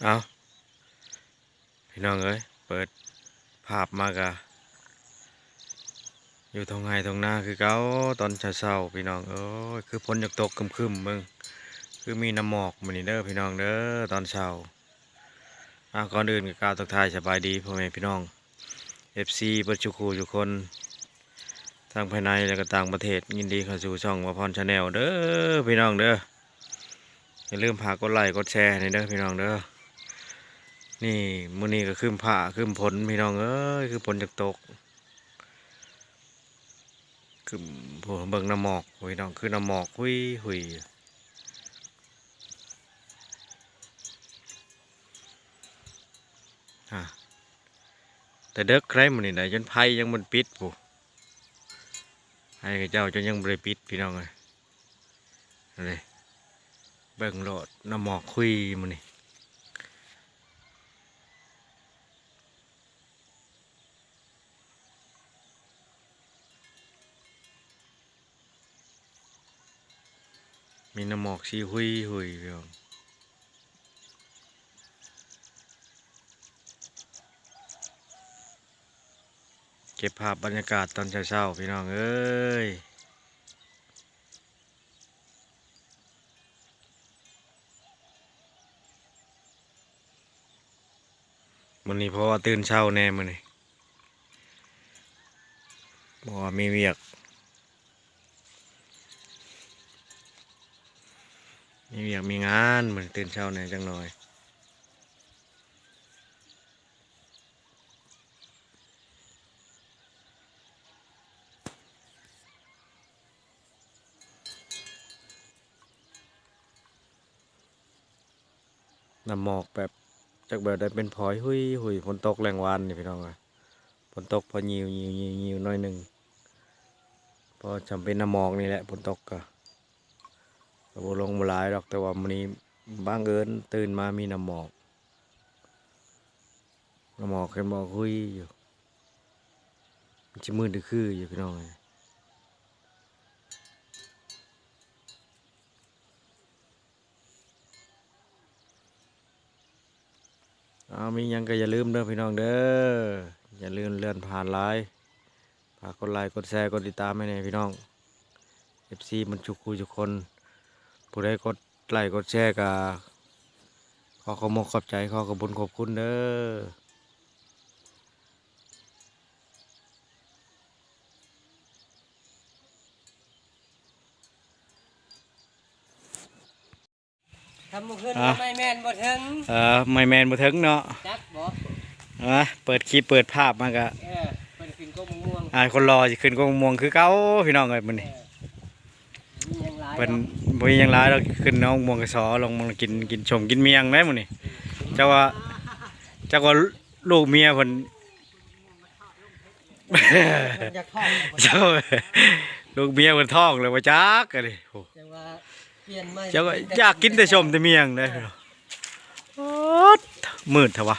ເອົາ ພີ່ນ້ອງເອີຍ ເປີດພາບມາກະຢູ່ທົ່ງໄຮ່ທົ່ງນາຄືເກົ່າຕອນເຊົ້າໆ ພີ່ນ້ອງເອີຍ ຄືຝົນຢາກຕົກຄຶ້ມໆ ເບິ່ງ ຄືມີນ້ຳໝອກມື້ນີ້ເດີພີ່ນ້ອງເດີ ຕອນເຊົ້າ. ອາ ກ່ອນອື່ນກໍກ່າວທັກທາຍສະບາຍດີພໍ່ແມ່ພີ່ນ້ອງ ເອັຟຊີ ເບິດສູ່ຄູ່ສູ່ຄົນ ທັງພາຍໃນ ແລະກໍຕ່າງປະເທດ ຍິນດີເຂົ້າສູ່ຊ່ອງບ່າວພອນ Channel ເດີພີ່ນ້ອງເດີ. ຢ່າລືມຝາກກົດໄລ້ກົດແຊໃຫ້ແດ່ເດີພີ່ນ້ອງເດີ. ນີ້ ມື້ນີ້ກໍຄຶ້ມຟ້າຄຶ້ມຝົນພີ່ນ້ອງເອີຍ ຄືຝົນຈະຕົກ ຄຶ້ມ ໂອ້ ເບິ່ງນ້ຳໝອກພີ່ນ້ອງ ຄືນ້ຳໝອກຫຸຍໆ ອາ ແຕ່ເດິກໄດ໋ມື້ນີ້ໄດ໋ ຈົນໄຟຍັງບໍ່ໄດ້ປິດພຸ້ນ ໄຟເຂົາເຈົ້າຈົນຍັງບໍ່ໄດ້ປິດພີ່ນ້ອງເອີຍ. ເບິ່ງໂລດ ນ້ຳໝອກຫຸຍມື້ນີ້. ມີນ້ຳໝອກສີຫຸຍໆ ພີ່ນ້ອງ ເກັບພາບບັນຍາກາດຕອນເຊົ້າໆ ພີ່ນ້ອງເອີຍ. ມື້ນີ້ເພາະວ່າຕື່ນເຊົ້າແດ່ມື້ນີ້ ເພາະວ່າມີວຽກ ມີວຽກມີງານ ມື້ນີ້ຕື່ນເຊົ້າແດ່ຈັກໜ້ອຍ. ນ້ຳໝອກແບບ ຈັກແບບໃດເປັນຝອຍຫຸຍໆ ຝົນຕົກແລງວານນີ້ພີ່ນ້ອງເອີຍ ຝົນຕົກພໍຍິວໆໆ ໜ້ອຍໜຶ່ງ ພໍຊ່ຳເປັນນ້ຳໝອກນີ້ແຫຼະ ຝົນຕົກກະ ກະບໍ່ລົງບໍ່ຫຼາຍດອກ ແຕ່ວ່າມື້ນີ້ບັງເອີນຕື່ນມາມີນ້ຳໝອກ ນ້ຳໝອກເຫັນບໍ່ຫຸຍຢູ່ ມັນຊິມືດຄືຢູ່ພີ່ນ້ອງເອີຍ. ເອົາ ມີຫຍັງກໍຢ່າລືມເດີພີ່ນ້ອງເດີ ຢ່າລືມເລື່ອນຜ່ານຫຼາຍ ຝາກກົດໄລ້ກົດແຊກົດຕິດຕາມໃຫ້ແດ່ພີ່ນ້ອງ ເອັຟຊີ ໝົດທຸກຄູ່ທຸກຄົນ ຜູ້ໃດກົດໄລ້ກົດແຊກໍຂໍຂອບອົກຂອບໃຈ ຂໍຂອບບຸນຂອບຄຸນເດີ. ທຳບໍ່ຂຶ້ນ ອ່ະ ໄມ້ແມ່ນບໍ່ເຖິງ ເອີ ໄມ້ແມ່ນບໍ່ເຖິງເນາະ ຈັກບໍ່ ອ່ະ ເປີດຄລິບເປີດພາບມາກະ ເອີ ເພິ່ນຂຶ້ນກົກໝາກມ່ວງ ອ້າຍຄົນຫຼໍ່ຊິຂຶ້ນກົກໝາກມ່ວງຄືເກົ່າພີ່ນ້ອງເອີຍມື້ນີ້ ເອີ ມີຫຍັງຫຼາຍ ເພິ່ນ ເນາະ ບໍ່ມີຫຍັງຫຼາຍດອກ ຂຶ້ນເອົາໝາກມ່ວງກະສໍ ລອງມາກິນ ກິນສົ້ມກິນໝ້ຽງໄດ໋ມື້ນີ້ ເຈົ້າວ່າ ເຈົ້າວ່າລູກເມຍເພິ່ນ ຢາກທ້ອງ ເຈົ້າ ລູກເມຍເພິ່ນທ້ອງແລ້ວບໍ່ຈັກ ອັນນີ້ ໂອ້ ຈັ່ງວ່າປ່ຽນໃໝ່ ເຈົ້າກໍຢາກກິນແຕ່ສົ້ມແຕ່ໝ້ຽງເດ້ ໂອ້ ມືດແທ້ວະ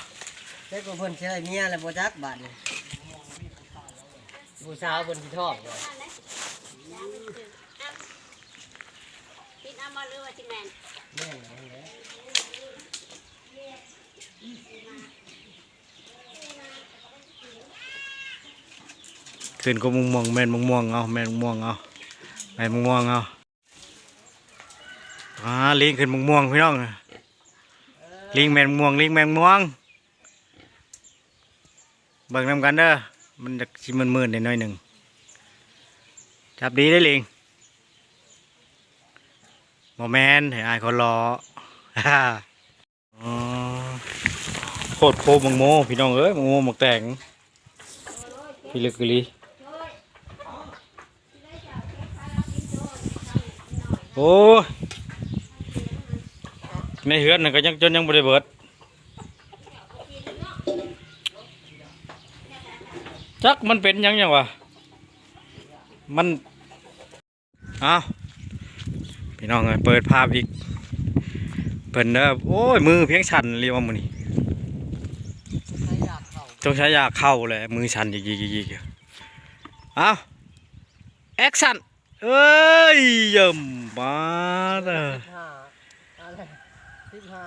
ຈັກວ່າເພິ່ນຊິໄດ້ເມຍແລ້ວບໍ່ຈັກບາດນີ້ ຜູ້ສາວເພິ່ນຊິທ້ອງ ກິນເອົາບໍ່ ຫຼືວ່າຊິແມ່ນ ແມ່ນແຫຼະ. ຂຶ້ນກໍມ່ວງໆ ແມ່ນມ່ວງໆ ເອົາ ແມ່ນມ່ວງໆ ເອົາ ແມ່ນມ່ວງໆ ເອົາ ອ່າ ລີງຂຶ້ນມ່ວງໆ ພີ່ນ້ອງ ລີງແມ່ນມ່ວງ ລີງແມ່ນມ່ວງ ເບິ່ງນຳກັນເດີ ມັນຈະຊິມືດໆ ໜ້ອຍໜຶ່ງ ຈັບດີເດ້ລີງ ບໍ່ແມ່ນ ໃຫ້ອ້າຍເຂົາຫຼໍ່. ອໍ ໂຄດໂພບັກໂມ ພີ່ນ້ອງເອີຍ ບັກໂມບັກແຕງ ພິລຶກອີ່ຫຼີ ໂອ້ຍ ໃນເຮືອນນັ້ນກໍຍັງ ຈົນຍັງບໍ່ໄດ້ເບິດ ຈັກມັນເປັນຫຍັງຫຍັງວະ ມັນ ອ້າວ ພີ່ນ້ອງເອີຍ ເປີດພາບອີກ ເພິ່ນເດີ ໂອ້ຍ ມືພຽງສັ່ນເລີຍວ່າມື້ນີ້ ສົງໄສຢາກເຂົ້າແຫຼະ ມືສັ່ນຍິກໆໆ ເອົ້າ ແອັກຊັນ ເອີຍ ຢ້ຳ ມາເດີ ເຈັດສິບຫ້າ ເອົາແລ້ວ ສິບຫ້າ